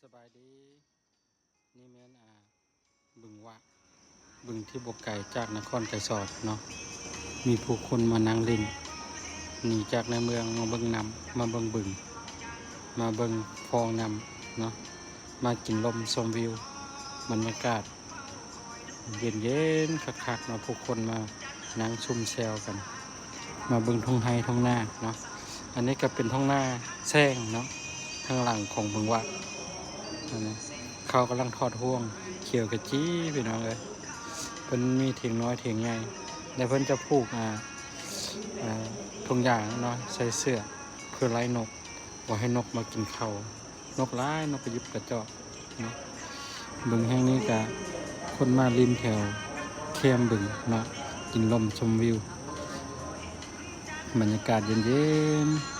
ສະບາຍດີ ນີ້ແມ່ນ ອ່າ ບຶງວະ ບຶງທີ່ບໍ່ໄກຈາກນະຄອນໄກສອນເນາະ. ມີຜູ້ຄົນມານັ່ງຫຼິ້ນ ໜີຈາກໃນເມືອງມາເບິ່ງນ້ຳ ມາເບິ່ງບຶງ ມາເບິ່ງຟອງນ້ຳເນາະ ມາກິນລົມຊົມວິວ ບັນຍາກາດ ເຢັນໆ ຄັກໆ ເນາະ. ຜູ້ຄົນມານັ່ງຊຸມແຊວກັນ ມາເບິ່ງທົ່ງໄຮ່ທົ່ງນາເນາະ. ອັນນີ້ກໍເປັນທົ່ງນາແຊງເນາະ ທາງຫຼັງຂອງບຶງວະ ອັນນີ້ເຂົາກຳລັງຖອດຮ່ວງ ຂຽວຂະຈີ ພີ່ນ້ອງເອີຍ. ເພິ່ນມີຖຽງນ້ອຍຖຽງໃຫຍ່ ແລະ ເພິ່ນຈະຜູກ ອ່າ ອ່າ ຖົງຢາງເນາະ ໃສ່ເຊືອກ ເພື່ອໄລ່ນົກ ບໍ່ໃຫ້ນົກມາກິນເຂົ້າ. ນົກຫຼາຍ ນົກກະຢິບກະຈອກເນາະ. ບຶງແຫ່ງນີ້ກະຄົນມາຫຼິ້ນແຖວແຄມບຶງເນາະ ກິນລົມຊົມວິວ ບັນຍາກາດເຢັນໆ.